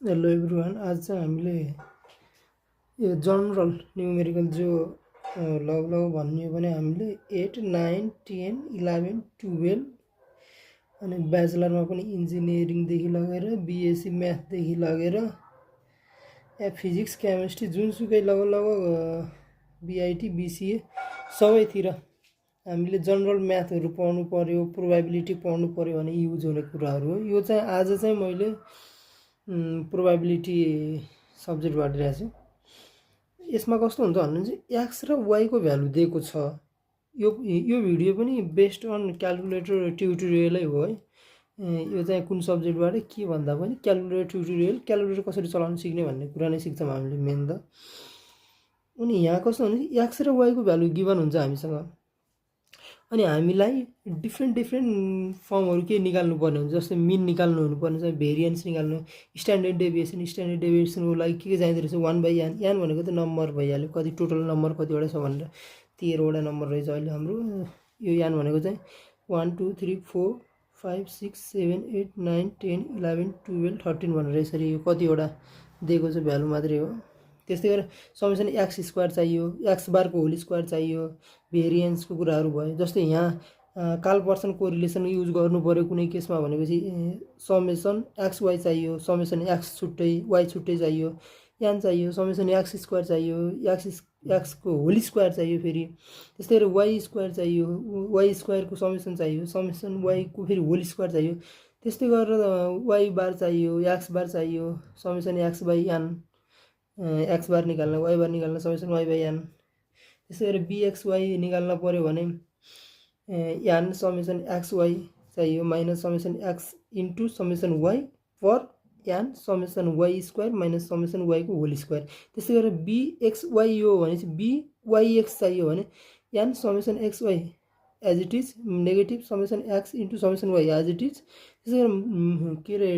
Hello everyone. आज चाहिँ हामीले यो जनरल न्युमेरिकल जो लगभग भन्ने हो भने हामीले 8, 9, 10, 11, 12 अनि ब्याचलरमा पनि इन्जिनियरिङदेखि लगेर बिएससी म्याथदेखि लगेर फिजिक्स केमिस्ट्री जुनसुकै लगभग बिआइटी बिसिए सबैतिर हामीले जनरल म्याथहरू पढ्नु पर्यो, प्रोबाबिलिटी पढ्नु पर्यो भने युज हुने कुराहरू हो। यो चाहिँ आज चाहिँ मैले प्रोबाबिलिटी सब्जेक्ट बाँडिरहेको छु। यसमा कस्तो हुन्छ भन्नु चाहिँ एक्स र वाईको भ्यालु दिएको छ। यो भिडियो पनि बेस्ड अन क्यालकुलेटर ट्युटोरियलै हो है। यो चाहिँ कुन सब्जेक्टबाट के भन्दा पनि क्यालकुलेटर ट्युटोरियल, क्यालकुलेटर कसरी चलाउन सिक्ने भन्ने कुरा नै सिक्छौँ हामीले मेन त। अनि यहाँ कस्तो हुन्छ एक्स र वाईको भ्यालु गिभन हुन्छ हामीसँग, अनि हामीलाई डिफ्रेन्ट फर्महरू के निकाल्नु पर्ने हुन्छ। जस्तै मिन निकाल्नु हुनुपर्ने छ, भेरिएन्स निकाल्नु, स्ट्यान्डर्ड डेभिएसनको लागि के चाहिँदो रहेछ 1/n। n भनेको त नम्बर भइहाल्यो, कति टोटल नम्बर कतिवटा छ भनेर 13वटा नम्बर रहेछ अहिले हाम्रो। यो n भनेको चाहिँ 1 2 3 4 5 6 7 8 9 10 11 12 13 भनेर यसरी यो कतिवटा दिएको छ भ्यालु मात्रै हो। त्यस्तै गरेर समेसन एक्स स्क्वायर चाहियो, एक्स बारको होल स्क्वायर चाहियो, भेरिएन्सको कुराहरू भयो। जस्तै यहाँ काल पर्सन कोरिलेसन युज गर्नु पर्यो कुनै केसमा भनेपछि समेसन एक्स वाई चाहियो, समेसन एक्स छुट्टै वाई छुट्टै चाहियो, यान चाहियो, समेसन एक्स स्क्वायर चाहियो, एक्सको होल स्क्वायर चाहियो, फेरि त्यस्तै गरेर वाई स्क्वायर चाहियो, वाई स्क्वायरको समेसन चाहियो, समेसन वाईको फेरि होल स्क्वायर चाहियो। त्यस्तै गरेर वाई बार चाहियो, एक्स बार चाहियो, समेसन एक्स बाई यान, एक्स बार निकाल्न, वाई बार निकाल्न, समेसन वाई बाई यान। त्यसै गरी बिएक्सवाई निकाल्न पर्यो भने यान समेसन एक्स वाई चाहियो, minus summation x into summation y per n summation y square minus summation वाईको होल स्क्वायर। त्यसै गरेर बिएक्सवाई यो भनेपछि बिवाइएक्स चाहियो भने n summation x y as it is negative summation x into summation y as it is. त्यसै गरी के अरे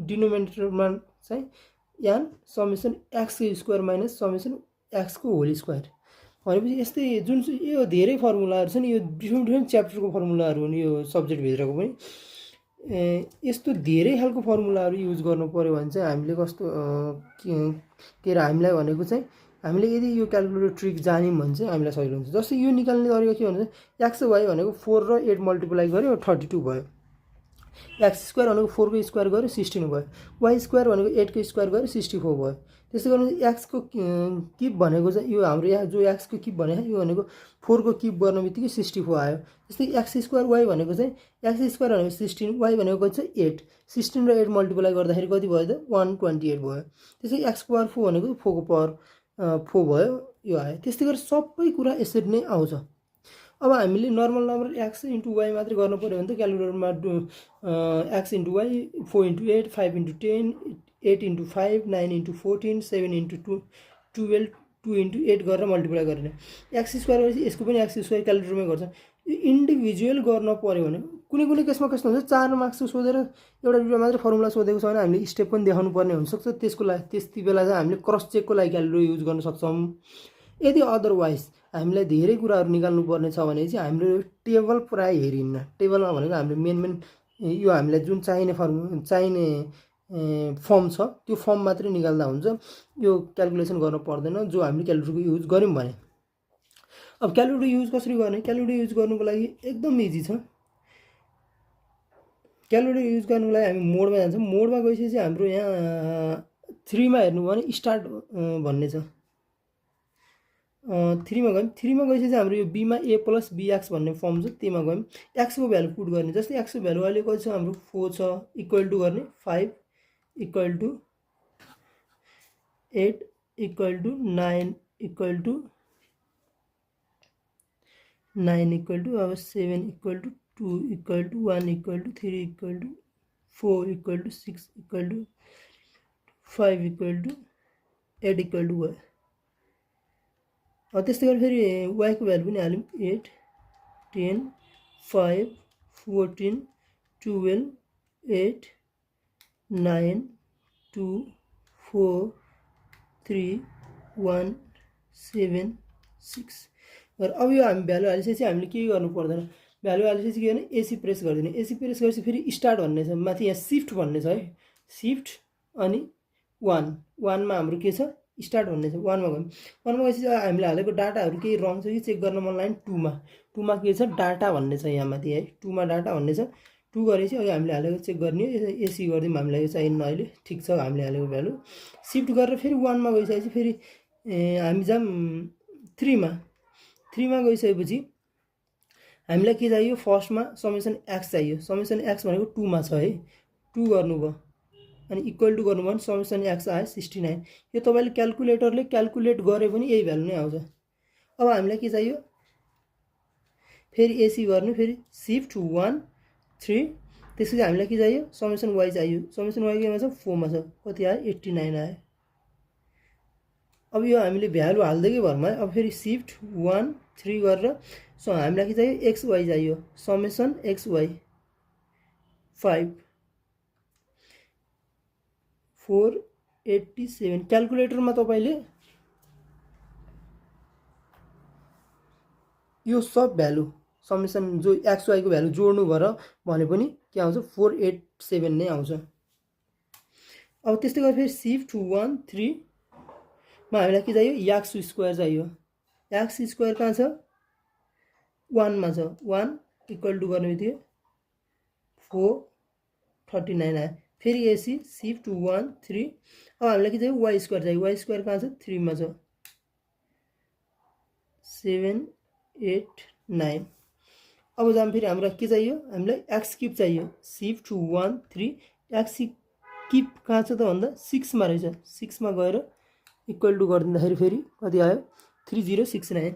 डिनोमिनेटरमा चाहिँ यान समेसन एक्सको स्क्वायर माइनस समेसन एक्सको होल स्क्वायर भनेपछि यस्तै जुन यो धेरै फर्मुलाहरू छन्। यो डिफ्रेन्ट च्याप्टरको फर्मुलाहरू हुन् यो सब्जेक्टभित्रको पनि। यस्तो धेरै खालको फर्मुलाहरू युज गर्नु पर्यो भने चाहिँ हामीले कस्तो के अरे हामीलाई भनेको चाहिँ हामीले यदि यो क्यालकुलेटर ट्रिक जान्यौँ भने चाहिँ हामीलाई सजिलो हुन्छ। जस्तै यो निकाल्ने तरिका के भन्छ, एक्स वाई भनेको 4 र 8 मल्टिप्लाई गर्यो 32 भयो, एक्स स्क्वायर भनेको 4 को स्क्वायर गर्यो 16 भयो, वाई स्क्वायर भनेको 8 को स्क्वायर गर्यो 64 भयो। त्यसै गरी एक्सको किप भनेको चाहिँ यो हाम्रो यहाँ जो एक्सको किप भने यो भनेको 4 को किप गर्ने बित्तिकै 64 आयो। त्यस्तै एक्स स्क्वायर वाई भनेको चाहिँ एक्स स्क्वायर भनेको 16, वाई भनेको चाहिँ 8, 16 र 8 मल्टिप्लाई गर्दाखेरि कति भयो त 128 भयो। त्यसै एक्स पावर 4 भनेको 4 को पावर 4 भयो, यो आयो। त्यस्तै गरी सबै कुरा यसरी नै आउँछ। अब हामीले normal number x into y मात्रै गर्नु पऱ्यो भने त क्यालकुलेटरमा x into y 4 into 8 5 into 10 8 into 5 9 into 14 7 into 12 2 into 8 गरेर मल्टिप्लाई गरेर एक्स स्क्वायर गरेपछि यसको पनि एक्स स्क्वायर क्यालकुलेटरमै गर्छ। यो इन्डिभिजुअल गर्न पऱ्यो भने कुनै केसमा कस्तो हुन्छ 4 मार्क्सको सोधेर एउटा दुईवटा मात्रै फर्मुला सोधेको छ भने हामीले स्टेप पनि देखाउनु पर्ने हुनसक्छ। त्यसको लागि त्यति बेला चाहिँ हामीले क्रस चेकको लागि क्यालकुलेटर युज गर्न सक्छौँ। यदि अदरवाइज हामीलाई धेरै कुराहरू निकाल्नु पर्ने छ भने चाहिँ हाम्रो टेबल प्राय हेरिन्न। टेबलमा भनेको हामीले मेन यो हामीलाई जुन चाहिने फर्म छ त्यो फर्म मात्रै निकाल्दा हुन्छ, यो क्यालकुलेसन गर्न पर्दैन जो हामीले क्यालकुलेटरको युज गऱ्यौँ भने। अब क्यालकुलेटर युज कसरी गर्ने, क्यालकुलेटर युज गर्नुको लागि एकदम इजी छ। क्यालकुलेटर युज गर्नुको लागि हामी मोडमा जान्छौँ। मोडमा गइसकेपछि हाम्रो यहाँ 3 मा हेर्नु भने स्टार्ट भन्ने छ, 3 मा गयौँ। 3 मा गइसकेपछि हाम्रो यो बीमा ए प्लस बीएक्स भन्ने फर्म छ, त्यहीमा गयौँ। एक्सको भ्यालु पुट गर्ने, जस्तै एक्सको भ्यालु अहिले कति छ हाम्रो 4 छ, इक्वल टु गर्ने 5 equal to 8 equal to 9 equal to 9 equal to अब 7 equal to 2 equal to 1 equal to 3 equal to 4 equal to 6 equal to 5 equal to 8 equal to भयो। त्यस्तै गरी फेरि वाईको भ्यालु पनि हाल्यौँ 8 10 5 14 12 8 9 2 4 3 1 7 6। अब यो हामी भ्यालु हालिसकेपछि हामीले के गर्नु पर्दैन, भ्यालु हालिसकेपछि के गर्ने एसी प्रेस गरिदिने। एसी प्रेस गरेपछि फेरि स्टार्ट भन्ने छ, माथि यहाँ सिफ्ट भन्ने छ है, सिफ्ट अनि 1 1 मा हाम्रो के छ स्टार्ट भन्ने छ 1 मा गयौँ 1 मा गएपछि हामीले हालेको डाटाहरू केही रङ छ कि चेक गर्न मन लाग्यो 2 मा 2 मा के छ डाटा भन्ने छ यहाँ माथि है 2 मा डाटा भन्ने छ 2 गरेपछि अघि हामीले हालेको चेक गर्ने एसी गरिदिउँ हामीलाई यो चाहिन्न अहिले ठिक छ हामीले हालेको भ्यालु सिफ्ट गरेर फेरि 1 मा गइसकेपछि फेरि हामी जाम 3 मा 3 मा गइसकेपछि हामीलाई के चाहियो फर्स्टमा समेसन एक्स चाहियो समेसन एक्स भनेको 2 मा छ है 2 गर्नुभयो अनि इक्वल टु गर्नुभयो भने समेसन एक्स आयो 69 यो तपाईले क्याल्कुलेटरले क्याल्कुलेट गरे पनि यही भ्यालु नै आउँछ अब हामीलाई के चाहियो फेरि एसी गर्नु फेरि सिफ्ट 1 3 त्यसपछि हामीलाई के चाहियो समेसन वाइ चाहियो समेसन वाइ केमा छ 4 मा छ कति आयो 89 आयो अब यो हामीले भ्यालु हाल्दैकै भरमा अब फेरि सिफ्ट 1 3 गरेर हामीलाई के चाहियो एक्स वाइ चाहियो समेसन एक्स वाइ 5 487 क्याल्कुलेटरमा तपाईले यो सब भ्यालु समेसन जो एक्स वाइ को भ्यालु जोड्नु भएर भने पनि के आउँछ 487 नै आउँछ अब त्यस्तै गरी फेरि सिफ्ट 1 3 मा हामीलाई के चाहियो एक्स स्क्वायर चाहियो एक्स स्क्वायर कहाँ छ 1 मा छ 1 इक्वल टु गर्ने बित्तिकै 439 आयो फेरि एसी सिफ्ट 1 3 अब हामीलाई के चाहियो वाइ स्क्वायर चाहियो वाइ स्क्वायर कहाँ छ 3 मा छ 7 8 9 अब जाम फेरि हाम्रो के चाहियो हामीलाई एक्स क्यूब चाहियो सिफ्ट 1 3 एक्स क्यूब कहाँ छ त भन्दा 6 मा रहेछ 6 मा गएर इक्वल टु गरिदिँदाखेरि फेरि कति आयो 3069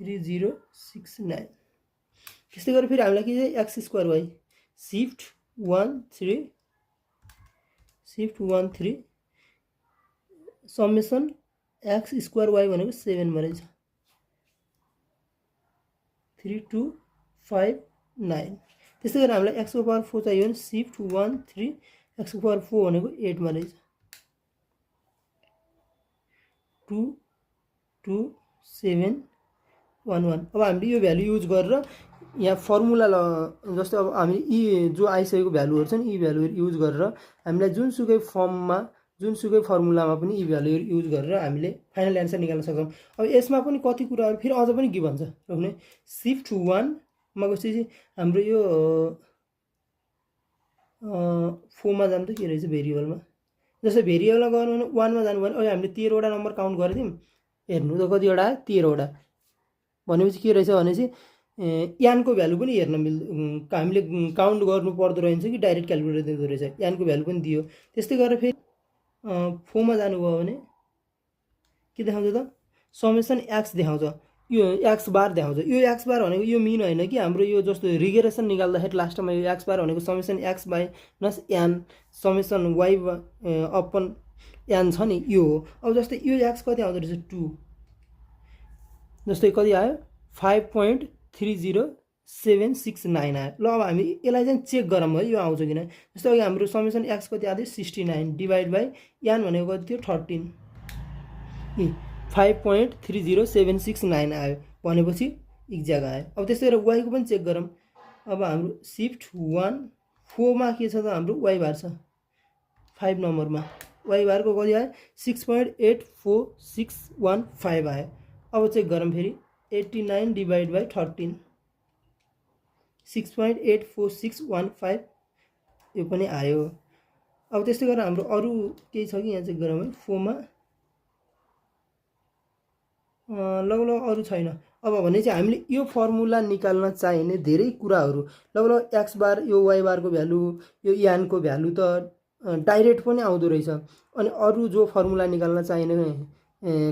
3069 त्यस्तै गरी फेरि हामीलाई के चाहियो X square Y shift 1 3 summation X square Y भनेको 7 मा रहेछ 3259 त्यस्तै गरी हामीलाई एक्स को पावर 4 चाहियो भने सिफ्ट 1 3 एक्स को पावर 4 भनेको 8 मा रहेछ 22711 अब हामीले यो भ्यालु युज गरेर यहाँ फर्मुला जस्तो अब हामी यी जो आइसकेको भ्यालुहरु छन् यी भ्यालुहरु युज गरेर हामीलाई जुनसुकै फर्ममा जुनसुकै फर्मुलामा पनि यी भ्यालुहरु युज गरेर हामीले फाइनल एन्सर निकाल्न सक्छौं अब यसमा पनि कति कुराहरु फेरि अझ पनि गिभन छ रोक्ने सिफ्ट 1 मा गएपछि हाम्रो यो 4 मा जानु त के रहेछ भेरिएबलमा जस्तै भेरिएबलमा गर्नु भने 1 मा जानु भने अहिले हामीले 13 वटा नम्बर काउन्ट गरिदियौं हेर्नु त कति वटा आयो 13 वटा भनेपछि के रहेछ भनेपछि यान को भ्यालु पनि हेर्न मिल्छ हामीले काउन्ट गर्नु पर्दो रहेछ कि डाइरेक्ट क्याल्कुलेटर दिँदो रहेछ यान को भ्यालु पनि दियो त्यस्तै गरेर फेरि 4 मा जानु भयो भने के देखाउँछ त समेसन एक्स देखाउँछ यो एक्स बार देखाउँछ यो एक्स बार भनेको यो मिन हैन कि हाम्रो यो जस्तो रिग्रेसन निकाल्दाखेरि लास्टमा यो एक्स बार भनेको समेसन एक्स माइनस यान समेसन वाइ अपन यान छ नि यो हो अब जस्तै यो एक्स कति आउँदो रहेछ 2 जस्तै कति आयो 5.30769 आयो ल अब हामी यसलाई चाहिँ चेक गरौँ है यो आउँछ किन जस्तै अघि हाम्रो समेसन एक्स कति आयो 69 डिभाइड बाइ यान भनेको कति थियो 13 5.30769 आयो भनेपछि एक्ज्याक्ट आयो अब त्यस्तै गरेर वाइ को पनि चेक गरौँ अब हाम्रो सिफ्ट 1 4 मा के छ त हाम्रो वाइ बार छ 5 नम्बरमा वाइ बार को कति आयो 6.84615 आयो अब चेक गरौँ फेरि 89 डिभाइड बाइ 13 6.84615 यो पनि आयो अब त्यस्तै गरेर हाम्रो अरु केही छ कि यहाँ चेक गरौँ है 4 मा लगभग अरु छैन अब भने चाहिँ हामीले यो फर्मुला निकाल्न चाहिने धेरै कुराहरु लगभग एक्स बार यो वाइ बार को भ्यालु यो यान को भ्यालु त डाइरेक्ट पनि आउँदो रहेछ अनि अरु जो फर्मुला निकाल्न चाहिने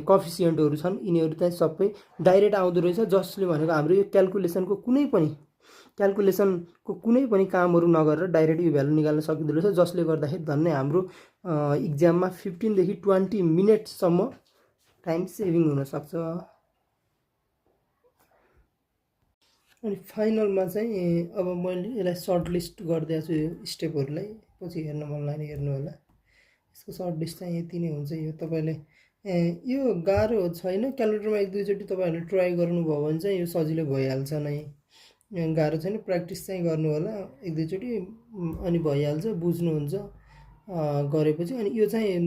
कोएफिसिएन्टहरु छन् यिनीहरु चाहिँ सबै डाइरेक्ट आउँदो रहेछ जसले भनेको हाम्रो यो क्याल्कुलेसनको कुनै पनि कामहरु नगरेर डाइरेक्ट यो भ्यालु निकाल्न सकिँदो रहेछ जसले गर्दाखेरि धन्य हाम्रो एक्जाममा 15 देखि 20 मिनेट सम्म टाइम सेभिङ हुन सक्छ अनि फाइनलमा चाहिँ अब मैले यसलाई सर्ट लिस्ट गर्दैछु यो स्टेपहरुलाई पछि हेर्न मन लाग्ने हेर्नु होला यसको सर्ट लिस्ट चाहिँ यति नै हुन्छ यो तपाईले यो गाह्रो छैन क्याल्कुलेटरमा एक दुई चोटी तपाईहरुले ट्राई गर्नुभयो भने चाहिँ यो सजिलै भइहाल्छ नै गाह्रो छैन प्र्याक्टिस चाहिँ गर्नु होला एक दुई चोटी अनि भइहाल्छ बुझ्नुहुन्छ गरेपछि अनि यो चाहिँ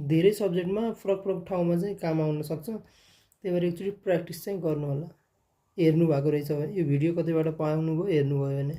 धेरै सब्जेक्टमा फरक फरक ठाउँमा चाहिँ काम आउन सक्छ। त्यही भएर एकचोटि प्र्याक्टिस चाहिँ गर्नु होला। हेर्नु भएको रहेछ भने यो भिडियो कतैबाट पाउनुभयो हेर्नुभयो भने